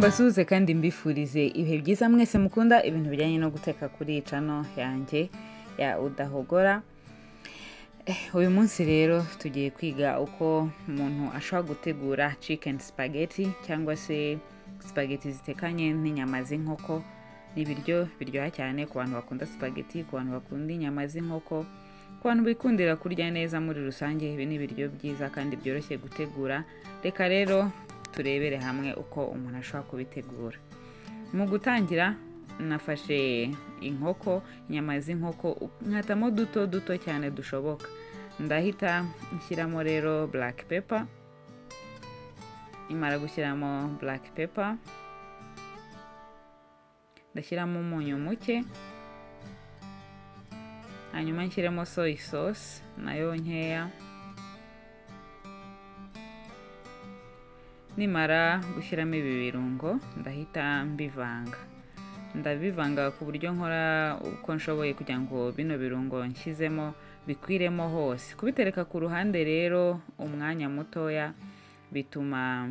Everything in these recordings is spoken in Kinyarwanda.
Mbasuhuze kandi mbifurize ibihe byiza mwese mukunda ibintu bijyanye no guteka kuri iyi channel yanjye ya Udahogora. Uyu munsi rero tugiye kwiga uko umuntu ashobora gutegura chicken spaghetti cyangwa se spaghetti zitekanye n'inyama z'inkoko. Ni ibiryo biryoha cyane ku bantu bakunda spaghetti, ku bantu bakunda inyama z'inkoko, ku bantu bikundira kurya neza muri rusange. Ibi ni ibiryo byiza kandi byoroshye gutegura. Reka rero turebere hamwe uko umuntu ashobora kubitegura. Mu gutangira nafashe inkoko, inyama z'inkoko nkatamo duto duto cyane dushoboka. Ndahita nshyiramo rero black pepper. Nimara gushyiramo black pepper, ndashyiramo umunyu muke, hanyuma nshyiremo soy sauce nayo nkeya. Nimara gushyiramo ibi birungo ndahita mbivanga. Ndabivanga ku buryo nkora uko nshoboye kugira ngo bino birungo nshyizemo bikwiremo hose. Kubitereka ku ruhande rero umwanya mutoya bituma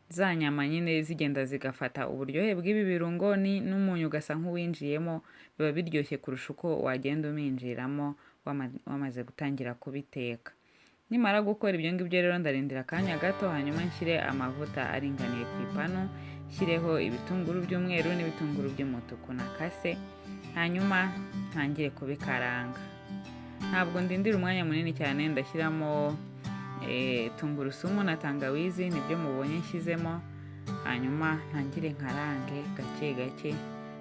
za nyama nyine zigenda zigafata uburyohe bw'ibi birungo n'umunyu ugasa nk'uwinjiyemo, biba biryoshye kurusha uko wagenda uminjiramo wamaze gutangira kubiteka. Nimara gukora ibyo ngibyo rero ndarindira akanya gato, hanyuma nshyire amavuta aringaniye ku ipanu, nshyireho ibitunguru by'umweru n'ibitunguru by'umutuku nakase, hanyuma ntangire kubikaranga. Ntabwo ndindira umwanya munini cyane, ndashyiramo tungurusumu na tangawizi, nibyo mubonye nshyizemo, hanyuma ntangire nkarange gake gake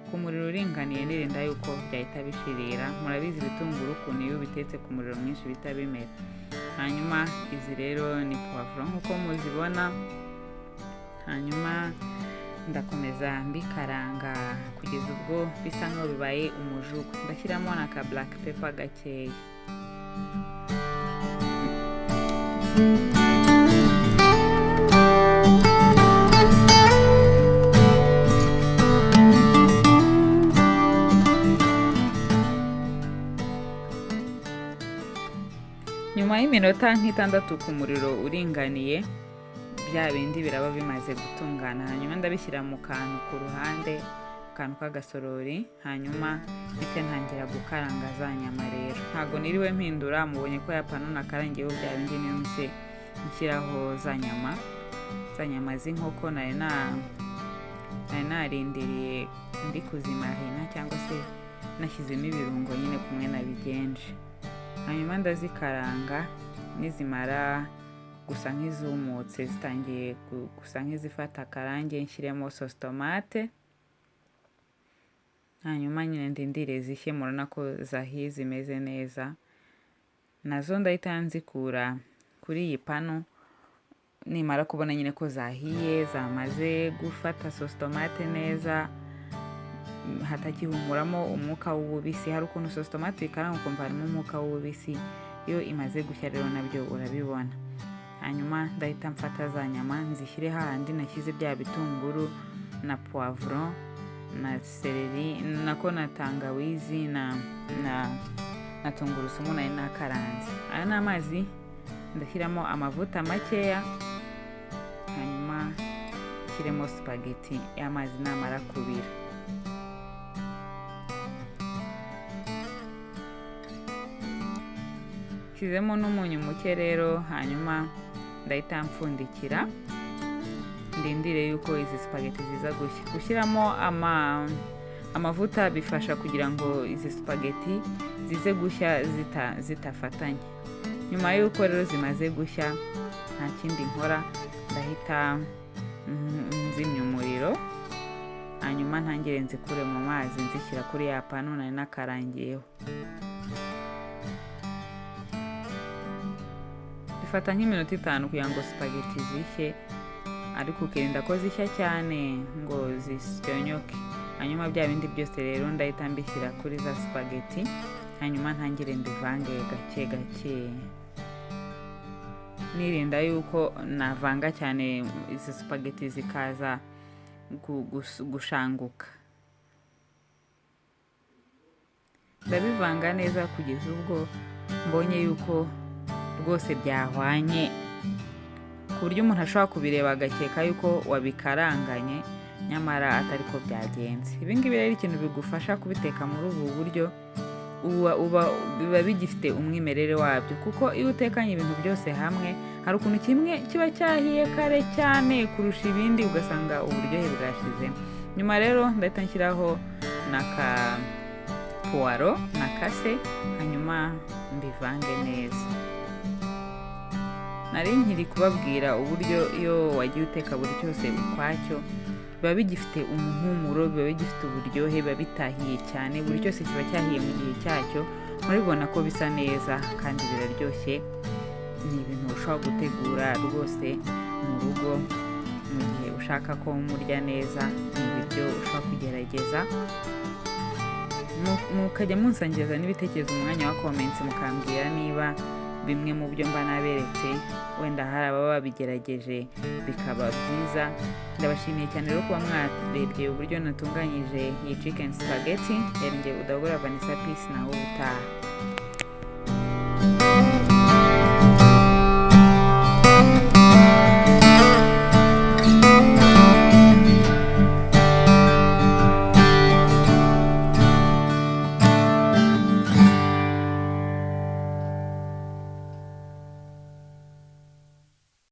ku muriro uringaniye, nirinda yuko byahita bishirira. Murabizi ibitunguru ukuntu iyo ubitetse ku muriro mwinshi bihita bimera. Hanyuma izi rero ni puwavuro nk'uko muzibona, hanyuma ndakomeza mbikaranga kugeza ubwo bisa nkaho bibaye umujugu. Ndashyiramo na ka black pepper gakeya. Nyuma y'iminota nk'itandatu ku muriro uringaniye, bya bindi biraba bimaze gutungana. Hanyuma ndabishyira mu kantu ku ruhande, akantu k'agasorori, hanyuma mpite ntangira gukaranga za nyama. Rero ntabwo niriwe mpindura, mubonye ko ya panu nakarangiyeho bya bindi, niyo mpise nshyiraho za nyama, za nyama z'inkoko nari narindiriye ndi kuzimarina cyangwa se nashyizemo ibirungo nyine kumwe nabigenje. Hanyuma ndazikaranga, nizimara gusa nk'izumutse zitangiye gusa nk'izifata akarange, nshyiremo sauce tomate, hanyuma nyine ndindire zishye. Murabona ko zahiye zimeze neza, nazo ndahita nzikura kuri iyi panu. Nimara kubona nyine ko zahiye, zamaze gufata sauce tomate neza, hatakihumuramo umwuka w'ububisi. Hari ukuntu sauce tomate uyikaranga ukumva harimo umwuka w'ububisi, iyo imaze gushya rero nabyo urabibona. Hanyuma ndahita mfata za nyama nzishyire hahandi nashyize bya bitunguru na puwavuro na seleri nako na tangawizi na tungurusumu nari nakaranze. Aya ni amazi, ndashyiramo amavuta makeya, hanyuma nshyiremo spaghetti y'amazi namara kubira. Nshyizemo n'umunyu muke rero, hanyuma ndahita mpfundikira ndindire yuko izi spaghetti ziza gushya. Gushyiramo amavuta bifasha kugira ngo izi spaghetti zize gushya zitafatanye. Nyuma y'uko rero zimaze gushya nta kindi nkora, ndahita nzimya umuriro, hanyuma ntangire nzikure mu mazi nzishyira kuri ya panu nari nakarangiyeho. Bifata nk'iminota 5 kugira ngo spaghetti zishye, ariko ukirinda ko zishya cyane ngo zisyonyoke. Hanyuma bya bindi byose rero ndahita mbishyira kuri za spaghetti, hanyuma ntangire mbivange gake gake, nirinda yuko navanga cyane izi spaghetti zikaza gushanguka. Ndabivanga neza kugeza ubwo mbonye yuko rwose byahwanye ku buryo umuntu ashobora kubireba agakeka yuko wabikaranganye, nyamara atari ko byagenze. Ibi ngibi rero, ikintu bigufasha kubiteka muri ubu buryo, uba biba bigifite umwimerere wabyo, kuko iyo utekanye ibintu byose hamwe, hari ukuntu kimwe kiba cyahiye kare cyane kurusha ibindi, ugasanga uburyohe bwashizemo. Nyuma rero ndahita nshyiraho n'aka puwaro nakase, hanyuma mbivange neza. Nari nkiri kubabwira uburyo iyo wagiye uteka buri cyose ukwacyo, biba bigifite umuhumuro, biba bigifite uburyohe, biba bitahiye cyane. Buri cyose kiba cyahiye mu gihe cyacyo. Murabibona ko bisa neza kandi biraryoshye. Ni ibintu ushobora gutegura rwose mu rugo mu gihe ushaka ko murya neza. Ni ibiryo ushobora kugerageza, mukajya munsangiza n'ibitekerezo mu mwanya wa comments, mukambwira niba bimwe mu byo mba naberetse wenda hari ababa babigerageje bikaba byiza. Ndabashimiye cyane rero kuba mwarebye uburyo natunganyije iyi chicken spaghetti. Yari njye Udahogora Vanessa. Peace, naho ubutaha.